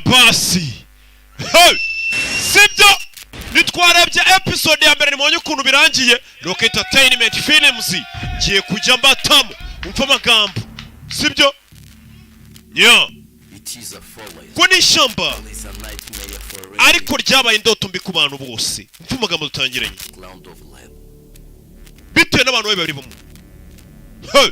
Abasi. Hey! Sibyo, nitwarebye episode ya mbere, nimubonye ukuntu birangiye. Rock Entertainment Films ngiye kujya mbatamo, umva amagambo, sibyo nya? It is a forest. Ko ni ishyamba It's a nightmare for ariko ryabaye indoto mbi ku bantu bose. Umva amagambo dutangiranye. Ground of life. Bitewe n'abantu babe baribamo. Hey!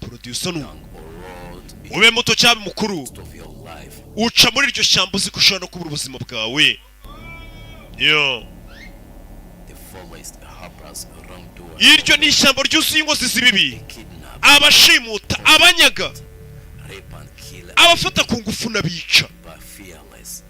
Producer ni Young or old, ube muto cyangwa mukuru, of your life. uca muri iryo shyamba uzi ko ushobora no kubura ubuzima bwawe yo. The forest harbors wrongdoers, Iryo ni ishyamba ryuzuye inkozi z'ibibi, kidnap, abashimuta, abanyaga, rape and kill, abafata ku ngufu n'abica, but fearless.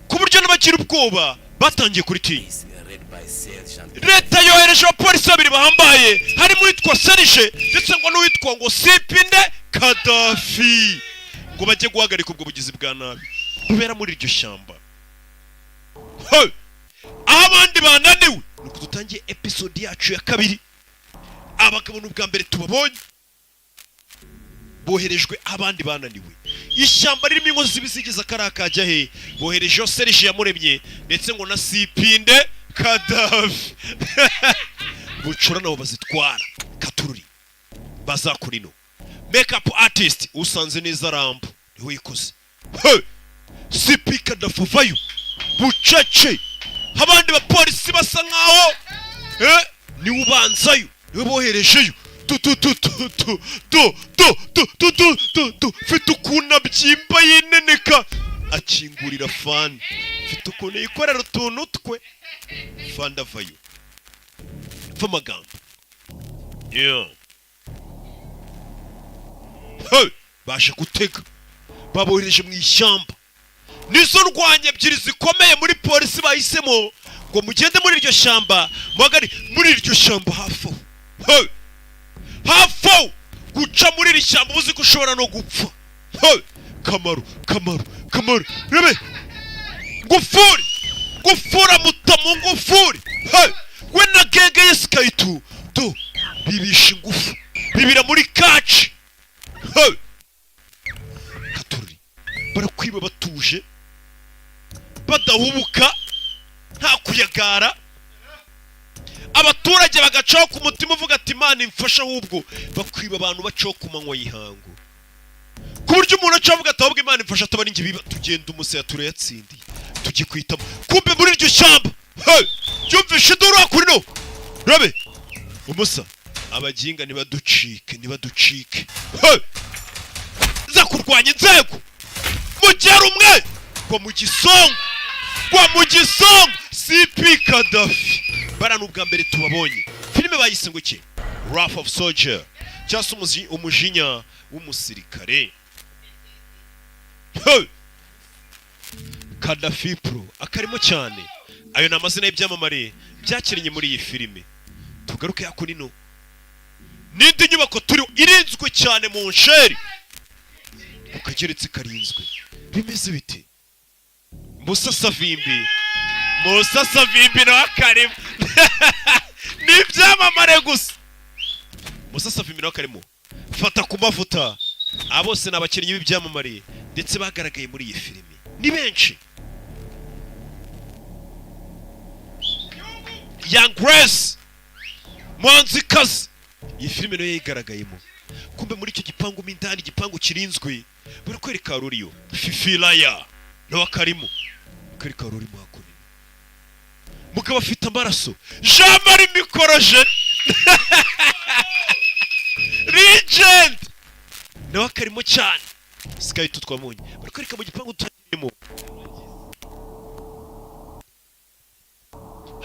ku buryo n'abagira ubwoba batangiye kuritinya. Is led by Sergeant Leta yohereje abapolisi babiri bahambaye, harimo uwitwa Serije ndetse ngo n'uwitwa ngo Sipinde Kadafi, ngo bajye guhagarika ubwo bugizi bwa nabi bubera muri iryo shyamba. Hey! Aho abandi bananiwe. Nuko dutangiye episode yacu ya kabiri. Abagabo ni ubwa mbere tubabonye, boherejwe abandi bananiwe. Ishyamba ririmo inkozi z'ibibi zigize akariya kajya he? Boherejeho Serije Yamuremye ndetse ngo na Sipinde Kadafi bucura, nabo bazitwara katururi bazakora ino. Makeup artist usanze neza Rambo niwe yikoze. Hey! CP Kadafi avayo bucece, abandi bapolisi basa nkaho niwe ubanzayo, niwe boherejeyo. Tu tu tu tu tu tu tu tu tu tu tu tu. Mfite ukuntu abyimba yineneka, akingurira fani, mfite ukuntu yikorera utuntu twe. Fandi avayo, pfa amagambo yeah. Hey! Baje gutega, babohereje mu ishyamba. Nizo ndwanya ebyiri zikomeye muri polisi bahisemo ngo mugende muri iryo shyamba, muhagari muri iryo shyamba hafi aho. Hey! Hafi aho, guca muri iri shyamba uzi ko ushobora no gupfa. Hey! Kamaru, kamaru, kamaru, rebe ngufuri gufura mutamu ngufuri. Hey! We na genge ye Skayitu do bibisha ingufu, bibira muri kaci. Hey! Katururi barakwiba batuje, badahubuka, nta kuyagara, abaturage bagacaho ku mutima uvuga ati: "Imana imfasha." Ahubwo bakwiba abantu bacaho ku manywa y'ihangu, ku buryo umuntu aca avuga ati: "Ahubwo Imana imfasha atabona ingi biba." Tugenda umusaya turayatsindiye, tujye kwitamo. Kumbe muri iryo shyamba, hey! Yumvishe induru kuri no rabe umusa, abaginga ntibaducike, ntibaducike. Hey! Za kurwanya inzego mugera umwe gwa mu gisongo, gwa mu gisongo. CP Kadafi bara ni ubwa mbere tubabonye. Filime bayise ngo iki? Wrath of Soldier cyangwa se umujinya w'umusirikare. Hey! Kadafi Pro akarimo cyane. Ayo ni amazina y'ibyamamare byakinnye muri iyi filime. Tugaruke hakuno, n'indi nyubako turiho irinzwe cyane mu nsheri ku kageretse karinzwe. Bimeze bite? Musa Savimbi, Musa Savimbi nawe akarimo. Ni ibyamamare gusa. Musa Savimbi nawe akarimo. Fata ku mavuta. Aba bose ni abakinnyi b'ibyamamare ndetse bagaragaye muri iyi filimi, ni benshi. Young Grace muhanzikazi, iyi filime nayo yayigaragayemo. Kumbe muri icyo gipangu mo indani, igipangu kirinzwe, barakwereka ruriyo Fifilaya nawe akarimo. Kwereka rurimo hakuno, mugabo afite amaraso. Jean Marie Mikoroje Legend nawe akarimo cyane. Sky twabonye barakwereka mu gipangu tutagiyemo,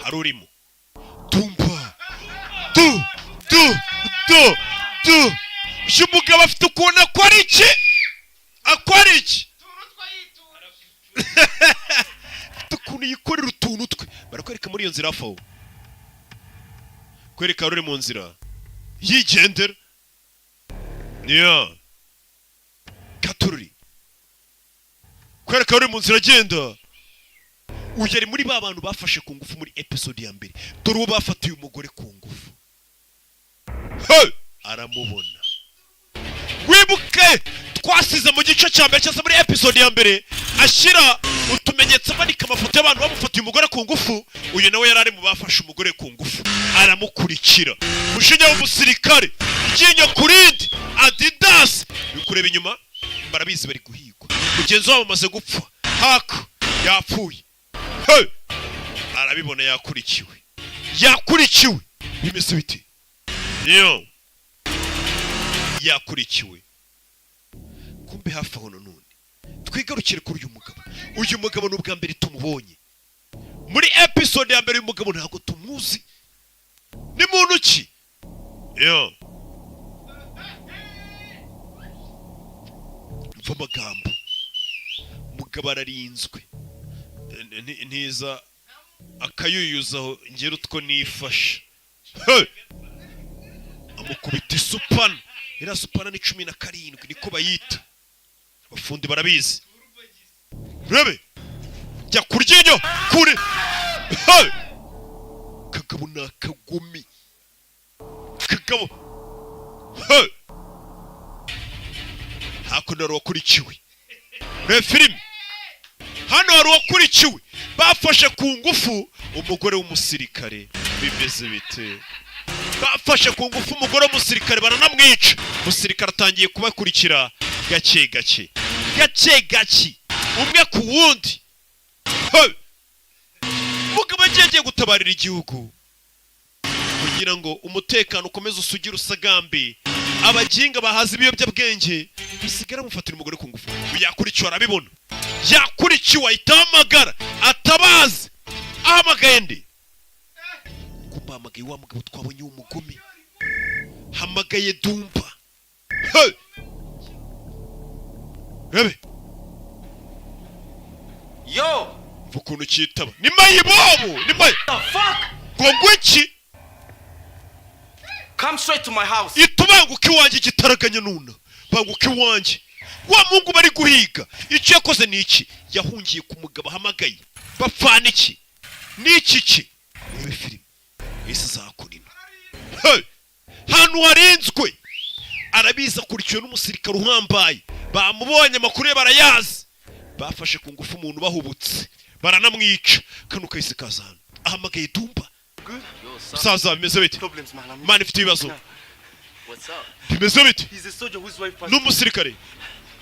hari urimo tumba du du du du. Uyu mugabo afite ukuntu akora iki, akora iki, afite ukuntu yikorera utuntu twe. Barakwereka muri iyo nzira hafi aho, kwereka ruri mu nzira yigendera niya katururi, kwereka ruri mu nzira agenda. Uyu ari muri ba bantu bafashe ku ngufu muri episode ya mbere. Dore uwo bafatiye umugore ku ngufu. Hey! Aramubona. Wibuke Twasize mu gice cya mbere, cyangwa se muri episode ya mbere, ashyira utumenyetso, amanika amafoto y'abantu bamufatiye umugore ku ngufu. Uyu nawe yari ari mu bafashe umugore ku ngufu, aramukurikira. Mujinya w'umusirikare, iryinyo ku rindi, Adidas. Uri kureba inyuma, barabizi bari guhigwa. Mugenzi wabo amaze gupfa, haku yapfuye. Hey! Arabibona, yakurikiwe, yakurikiwe. Bimeze bite? Yo, yakurikiwe. Kumbe hafi aho nanone twigarukire kuri uyu mugabo. Uyu mugabo ni ubwa mbere tumubonye muri episode ya mbere. Uyu mugabo ntabwo tumuzi, ni muntu ki? Yo, mva amagambo, mugabo ararinzwe. Ntiza akayuyuzaho ngera utwo nifashe. Hey! Amukubita isupana. Iriya supana ni 17, niko bayita, abafundi barabizi. Rebe, jya ku ryinyo kure. Hey! Kagabo ni akagumi kagabo. Hey! Hakuno hari uwakurikiwe. Reba filime, hano hari uwakurikiwe, bafashe ku ngufu umugore w'umusirikare. Bimeze bite? Bafashe ku ngufu umugore w'umusirikare, baranamwica. Umusirikare atangiye kubakurikira gake gake, gake gake, umwe ku wundi. Hey! Umugabo yagiye agiye gutabarira igihugu kugira ngo umutekano ukomeze usugire usagambe, abaginga bahaza ibiyobyabwenge basigara bamufatira umugore ku ngufu. Yakurikiwe, arabibona, yakurikiwe, ahita ahamagara atabazi. Ahamagaye ndi kumbahamagaye wa mugabo twabonye w'umugome, hamagaye Dumba. Hey! Rebe. Yo! Mva ukuntu cyitaba, ni mayibobo, ni mayi. The fuck? Ngo ngwiki? Come straight to my house. Ita ubanguka iwanjye igitaraganya nuna, banguka iwanjye. Wa mungu bari guhiga, icyo yakoze ni iki? Yahungiye ku mugabo ahamagaye. Bapfana iki n'iki ki? Urebe filime ese zakurino. Hey! Hantu harinzwe, arabizi, akurikiwe n'umusirikare uhambaye. Bamubonye, amakuru ye barayazi. Bafashe ku ngufu umuntu bahubutse, baranamwica. Kano kahise kaza hano, ahamagaye Dumba. Yo, son. Musaza, bimeze bite? Problems, man. I'm Imana ifite ibibazo. What's up? Bimeze bite? He's a soldier whose wife passed. N'umusirikare.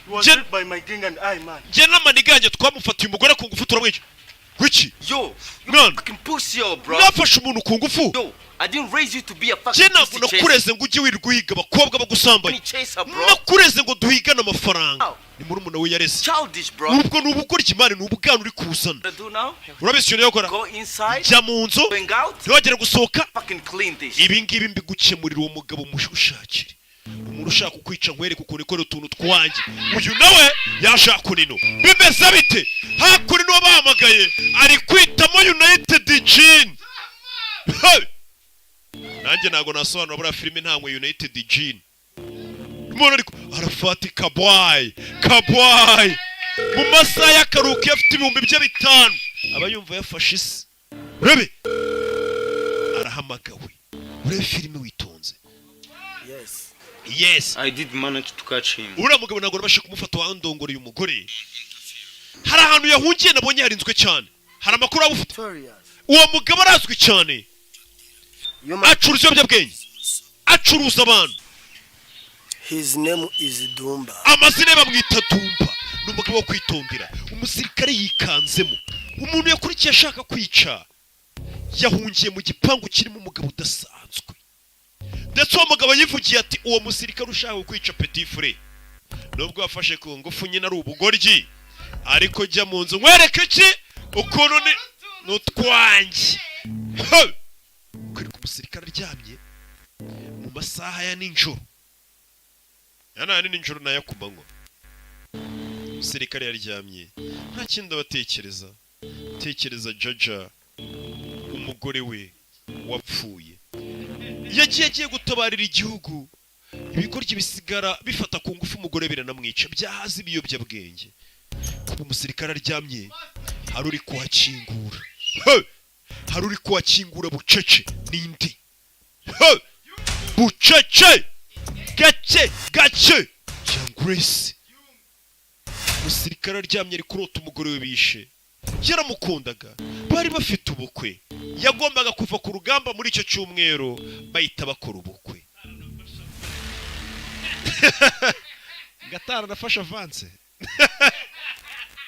He was raped by my gang and I, man. Njye n'amaniga yanjye twamufatiye umugore ku ngufu, turamwica. Kuki? Yo, you Man. fucking pussy, yo, bro. Mwafashe umuntu ku ngufu. Yo, I didn't raise you to be a fucking Njye ntabwo pussy chaser. nakureze ngo ujye wirirwa uhiga abakobwa bagusambanya. Money chaser, bro. Nakureze ngo duhigane amafaranga. Ow. Ni murumuna we yareze. Childish, bro. Ubwo ni ubugoryi, imana, ni ubwana uri kuzana. What I do now? Urabizi ikintu gukora? Go inside, Jya mu nzu. going out, Ntiwagere gusohoka. fucking clean this. Ibi ngibi mbigukemurira. Uwo mugabo mushakire umuntu ushaka kukwica, nkwereke ukuntu ikorera utuntu twanjye. Uyu nawe yashaka unino. Bimeze bite? Hakuno niwo bahamagaye, ari kwitamo United Gin. Hey! Nanjye ntabwo nasobanura buriya filime ntanywe United Gin. Umuntu ariko arafata kabwayi kabwayi mu masaha y'akaruhuko, iyo afite 5,000 bye aba yumva yafashe isi. Urebe, arahamagawe. Urebe filime witonze. Yes. Yes. I did manage to catch him. Uriya mugabo ntabwo nabashe kumufata, wandongoreye umugore. Hari ahantu yahungiye nabonye harinzwe cyane. Hari amakuru waba ufite? Notorious. Uwo mugabo arazwi cyane. You might, Acuruza ibiyobyabwenge, acuruza abantu. His name is Dumba. Amazina ye bamwita Dumba, ni umugabo wo kwitondera. Umusirikare yikanzemo umuntu yakurikiye ashaka kwica, yahungiye mu gipangu kirimo umugabo udasanzwe. Ndetse uwo mugabo yivugiye ati: "Uwo musirikare ushaka kwica petit frère, nubwo wafashe ku ngufu nyine ari ubugoryi, ariko jya mu nzu nkwereke iki ukuntu ni n'utwanjye." Hey! Kwereka umusirikare aryamye mu masaha ya nijoro, ya nani nijoro n'aya ku manywa. Umusirikare yaryamye, nta kindi abatekereza, tekereza Jaja, umugore we wapfuye. Yagiye agiye gutabarira igihugu, ibigoryi bisigara bifata ku ngufu umugore, biranamwica, byahaza ibiyobyabwenge. Kuba umusirikare aryamye, hari uri kuhakingura. Hey! Hari uri kuhakingura bucece. Nindi? Hey! Bucece, gake gake. Young Grace. Umusirikare aryamye ari kurota umugore we bishe. Yaramukundaga, bari bafite ubukwe. Yagombaga kuva ku rugamba muri icyo cyumweru, bahita bakora ubukwe. Gatara nafashe avance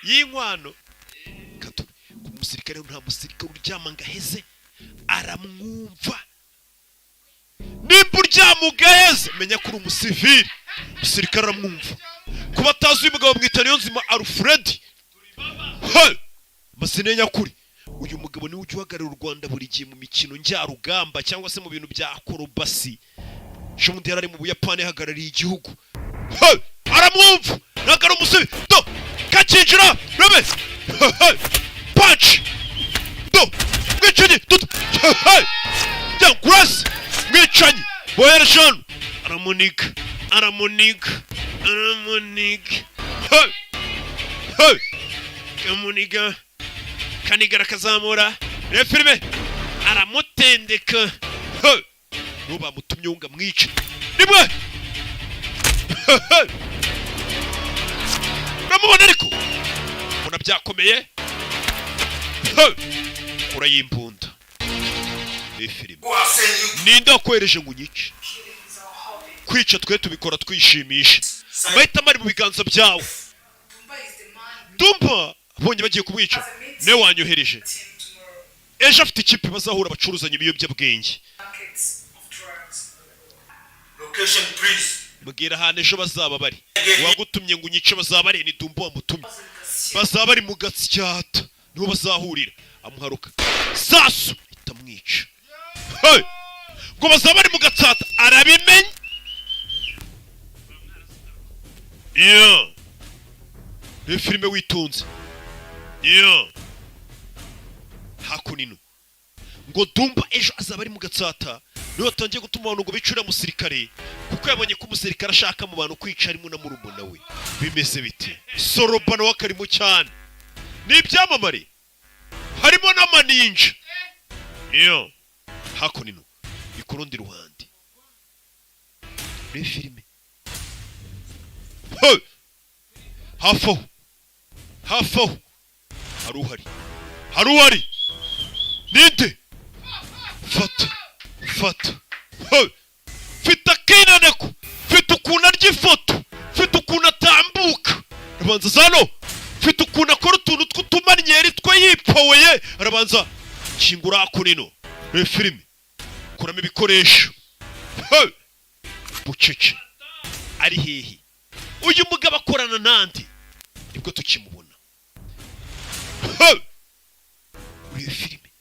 y'inkwano. Ku musirikare, nta musirikare uryama ngo aheze aramwumva. Nimba uryama ugaheze, menya ko uri umusivili. Umusirikare aramwumva. Kuba atazi uyu mugabo, bamwita Niyonzima Alfred. Hey! Amazina ye nyakuri. Uyu mugabo niwe ujya uhagararira u Rwanda buri gihe mu mikino njyarugamba cyangwa se mu bintu bya akorobasi. Ejo bundi yari ari mu Buyapani ahagarariye igihugu. Hey! Aramwumva, ntabwo ari umusibi. Do kakinjira rebe. Hey! Punch do mwicanyi duto. Hey! Jya kurasi mwicanyi bohereje hano. Aramuniga, aramuniga, aramuniga. Hey! Hey! Kamuniga kaniga, arakazamura. Reba filime, aramutendeka. Hey! N'ubu bamutumye ngo amwice rimwe. Hey! Uramubona ariko ubona byakomeye. Hey! Urayimbunda. Reba filime. Ninde wakwohereje ngo unyice? Kwica twe tubikora twishimisha. Amahitamo ari mu biganza byawe. Dumba abonye bagiye kumwica, niwe wanyohereje. Ejo afite ikipe bazahura bacuruzanya ibiyobyabwenge. Location, please. Mbwira ahantu ejo bazaba bari. Uwagutumye ngo unyice, bazaba bari ni Dumba wamutumye. Bazaba bari mu Gasyata, niho bazahurira. Amuharuka sasu, ahita amwica. Hey! Ngo bazaba bari mu Gatsata, arabimenya. Yeah. Ni filime witonze. Yeah. Hakuno ngo Dumba ejo azaba ari mu Gatsata, niwe watangiye gutuma abantu ngo bice uriya musirikare, kuko yabonye ko umusirikare ashaka mu bantu kwica harimo na murumuna we. Bimeze bite? Soroba nawe akarimo cyane, ni ibyamamare, harimo n'amaninja. Iyo hakuno ni ku rundi ruhande muri filime. Hey! Hafi aho, hafi aho hari uhari, hari uhari. Ninde? Fata, fata. Hey! Mfite akinaneko, mfite ukuntu arya ifoto, mfite ukuntu atambuka, arabanza zano, mfite ukuntu akora utuntu tw'utumanyeri twe yipoweye. Arabanza kingura hakuno. Reba filime, kuramo ibikoresho. Hey! Bucece. Ari hehe uyu mugabo? Akorana nande? Nibwo tukimubona. Hey! Muri iyo filime,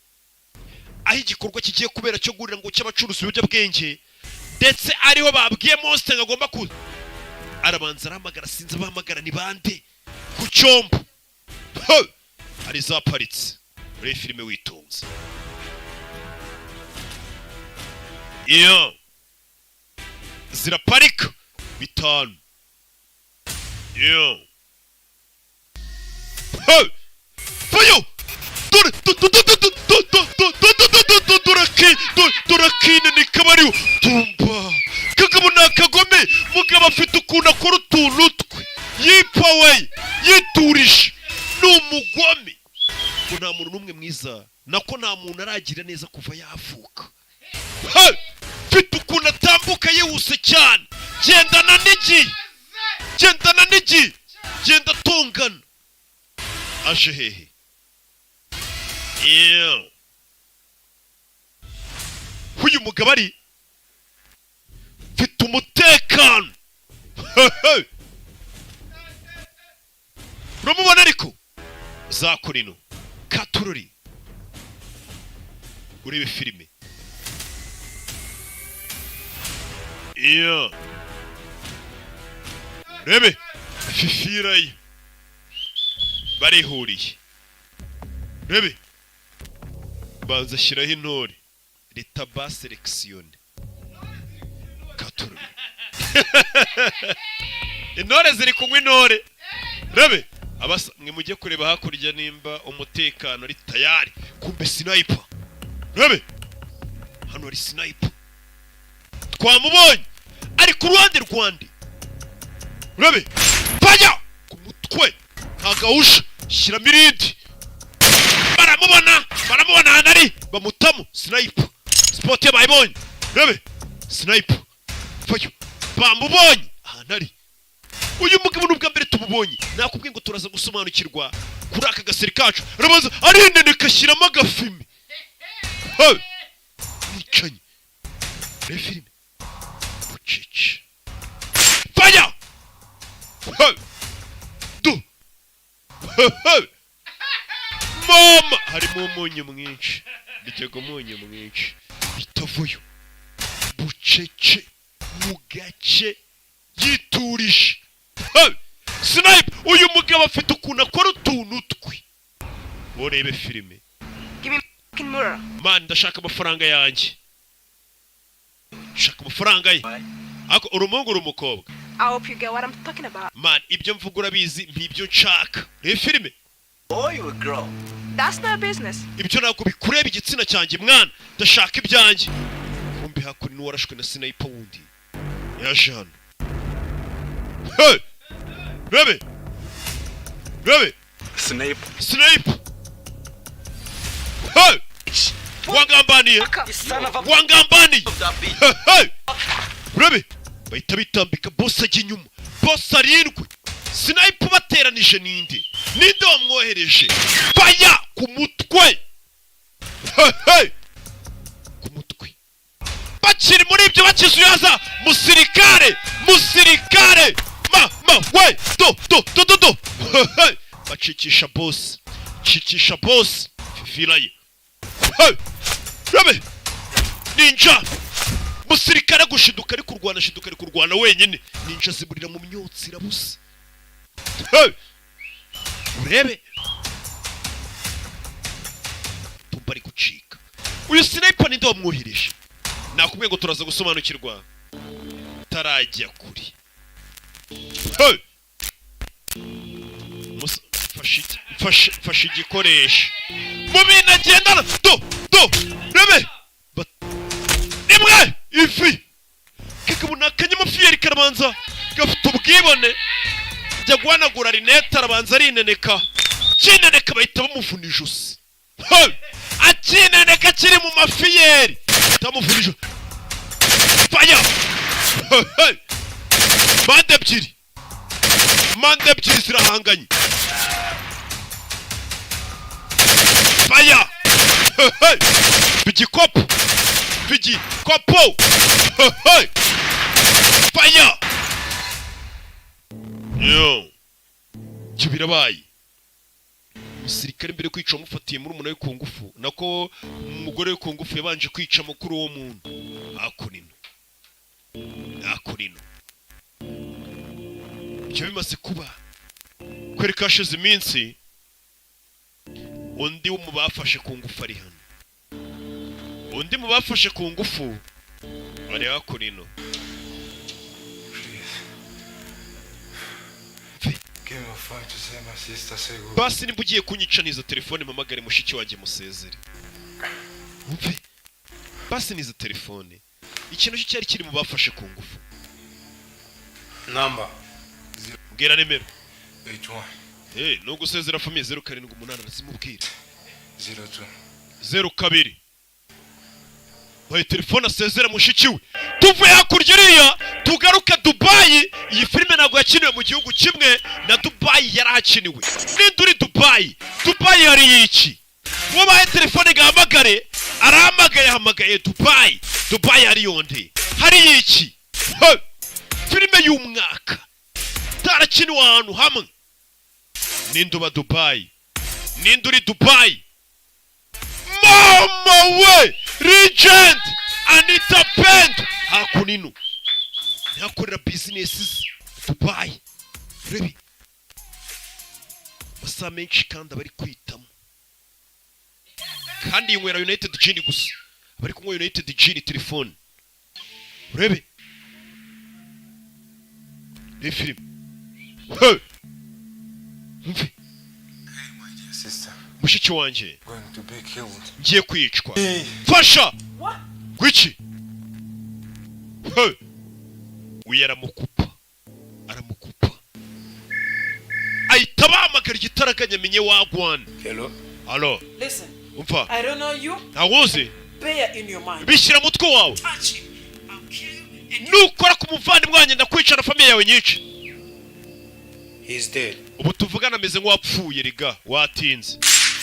aho igikorwa kigiye kubera cyo guhurira ngo cy'abacuruza ibiyobyabwenge, ndetse ariho babwiye Monster ngo agomba kuza. Arabanza arahamagara, sinzi abahamagara ni bande ku cyombo. Hey! Hari zaparitse. Muri iyi filime witonze, iyo ziraparika bitanu. Iyo. Hey! Fayo! Dore dore ki dore kine ni kabariho. Tumba kagabo ni akagome. Mugabo afite ukuntu akora utuntu twe yipaweye, yiturije, ni umugome. Ngo nta muntu n'umwe mwiza, nako nta muntu aragira neza kuva yavuka. Hey! Mfite ukuntu atambuka yihuse cyane, gendana n'igihe, gendana n'igihe, genda atongana. Aje hehe? Yeah. Uyu mugabo ari mfite umutekano. Hehe. Uramubona ariko zakurino katururi. Urebe filime. Yeah. Rebe fifirayo, barihuriye. Rebe banza ashyiraho intore ritaba selekisiyone katururi. Intore ziri kunywa intore. Rebe abasa mwe mujye kureba hakurya nimba umutekano ari tayari. Kumbe sniper. Rebe hano hari sniper, twamubonye ari ku ruhande rwande. Rebe faya ku mutwe. Ntagahusha, shyiramo irindi. Baramubona, baramubona ahantu ari, bamutamo sniper. Spot bayibonye, rebe sniper fayo, bamubonye ahantu ari. Uyu mugabo ni ubwa mbere tumubonye. Nakubwiye ngo turaza gusobanukirwa kuri aka gaseri kacu. Arabanza arineneka, ashyiramo agafimi. Hey! Mwicanyi, reba filime bucece. Faya! Hey! Du! Hey, hey! Mama, harimo umunyu mwinshi, nditega umunyu mwinshi bitavuyo. Bucece mu gace yiturije. Hey! Sniper, uyu mugabo afite ukuntu akora utuntu twe. Urebe filime. Give me fucking mirror. Man, ndashaka amafaranga yanjye, shaka amafaranga ye. Ariko uri umuhungu, uri umukobwa? I hope you get what I'm talking about. Man, ibyo mvuga urabizi, mpibyo nshaka. Reba filime. Boy or girl? That's not business. Ibyo ntabwo bikureba, igitsina cyanjye mwana, ndashaka ibyanjye. Kumbi hakuno n'uwarashwe na sniper wundi yaje hano. Hey! Rebe, rebe. Snape. Sniper. Hey! Wangambaniye. You son of a Wangambaniye. of that bitch. Hey, hey! Rebe, bahita bitambika, boss ajya inyuma, boss arindwi. Sniper bateranije ninde? Ninde wamwohereje? Faya ku mutwe. Hey, hey! Ku mutwe. Bakiri muri ibyo, bakizuyaza, musirikare, musirikare, ma ma we, do do do do do. Hey, hey! Bacikisha boss, cikisha boss fifira ye. Hey! Rebe, ninja, musirikare gushiduka ari kurwana, ashiduka ari kurwana wenyine. Ninja ziburira mu myotsi, irabuze. Hey! Urebe tumba ari gucika. Uyu sniper ninde wamwohereje? Nakubwiye ngo turaza gusobanukirwa tarajya kuri. Hey! Mfashe igikoresho mu bintu agendana. Do do, rebe. Rimwe ifi kakabona akanyamafiyeri, karabanza gafite ubwibone, jya guhanagura rinete, arabanza arineneka, kineneka bahita bamuvuna ijosi. Hey! Akineneka kiri mu mafiyeri, bahita bamuvuna ijosi. Faya! Hey, hey! Mande ebyiri, mande ebyiri zirahanganye. Faya! Hey, hey! Igikopo, igikopo. Hey, hey! Faya! Yo, ibyo birabaye. Umusirikare mbere yo kwica wamufatiye muri we ku ngufu, nako umugore we ku ngufu, yabanje kwica mukuru w'uwo muntu. Hakurino, hakurino, ibyo bimaze kuba, kwereka hashize iminsi, undi wo mu bafashe ku ngufu ari hano. Undi mu bafashe ku ngufu ari hakurino. Please. Mve. Give me a phone to say my sister say good. Basi nimba ugiye kunyica, nizo telefone mpamagare mushiki wanjye musezere. Umve basi, nizo telefone. Ikintu cyo cyari kiri mu bafashe ku ngufu. Number Mbwira nimero. 81 Hey, no gusezera famille, 078, arazimubwira. 02. 02. Baye telefone asezera mushiki we. Tuvuye hakurya iriya, tugaruke Dubayi. Iyi filime ntabwo yakiniwe mu gihugu kimwe, na Dubayi yarahakiniwe. Ninde uri Dubayi? Dubayi hari iki? Uwo baye telefone gahamagare, arahamagaye, ahamagaye Dubayi. Dubayi hari yonde, hari iki? Hey! Filime y'umwaka itarakiniwe ahantu hamwe. Ninde uba Dubayi? Ninde uri Dubayi? Mama we, legend Anita Pendo hakunino ntihakorera business ze Dubayi. Rebi amasaha menshi kandi aba ari kwitamo, kandi yinywera United Gin gusa, aba ari kunywa United Gin. Telefone, urebe ni filime. Hey! Umve. Hey, my dear sister. Mushiki wanjye. Going to be killed. Ngiye kwicwa. Hey. Fasha gwiki. Hey! Uyu aramukupa, aramukupa, ahita Tabahamagara igitaraganya amenye wagwana. Hello? Alo. Listen, Umva. I don't know you. Ntawuzi. Bear in your mind. Bishyira mu mutwe wawe. Touch him. I'll kill you and Nukora ku muvandimwe wanjye, ndakwica na famille yawe nyinshi. He's dead. Ubu tuvugana ameze nk'uwapfuye. Riga watinze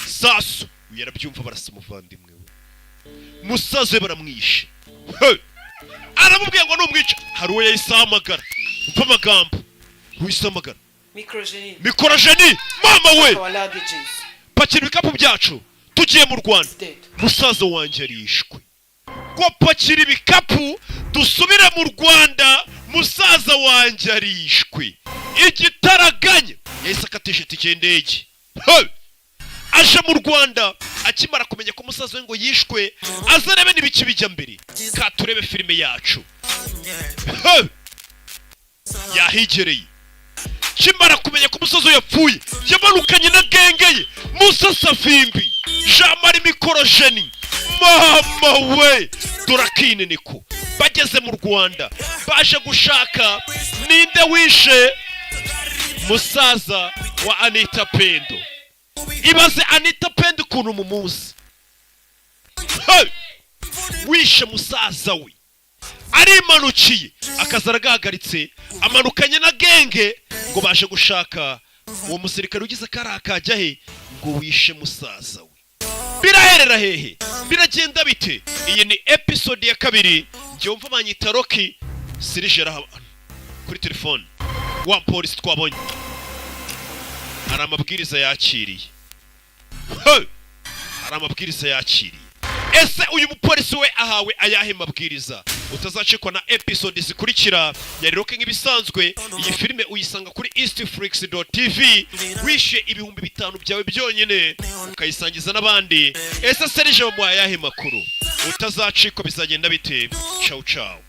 sasu. Uyu yarabyumva, barasa umuvandimwe we, musaza we baramwishe. Hey! Aramubwiye ngo numwica. Hari uwo yahise ahamagara. Umva amagambo wahise ahamagara. Microgenie. Mikorojeni, mama we. Our luggages. Pakira ibikapu byacu, tugiye mu Rwanda. Dead. Musaza wanjye arishwe. Ngo pakira ibikapu dusubire mu Rwanda, musaza wanjye arishwe. Igitaraganya yahise akatisha itike y'indege. Hey! Aje mu Rwanda akimara kumenya ko musaza we ngo yishwe, aza arebe n'ibiki bijya mbere. Ka turebe filime yacu. Hey! Yahigereye kimara kumenya ko umusaza we yapfuye, yamanukanye na gang ye, Musa Safimbi, Jean Marie Mikorojeni. Mama we, dore akineneko. Bageze mu Rwanda baje gushaka ninde wishe musaza wa Anita Pendo. Ibaze Anita Pendo ukuntu mumuzi. Hey! Wishe musaza we arimanukiye, akazi aragahagaritse, amanukanye na gang ngo baje gushaka uwo musirikare ugize kariya kajya he ngo wishe musaza we. Biraherera hehe? Biragenda bite? Iyi ni episode ya kabiri. Njye banyita Rocky Sirijera. Kuri telefone wa polisi twabonye hari amabwiriza yakiriye. Hey! Hari amabwiriza yakiriye. Ese uyu mupolisi we ahawe ayahe mabwiriza? Utazacikwa na episode zikurikira. Yari Rocky nk'ibisanzwe. Iyi filime uyisanga kuri eastflix.tv, wishyuye 5000 byawe byonyine, ukayisangiza n'abandi. Ese Serije bamuhaye ayahe makuru? Utazacikwa, bizagenda bite? Ciao ciao.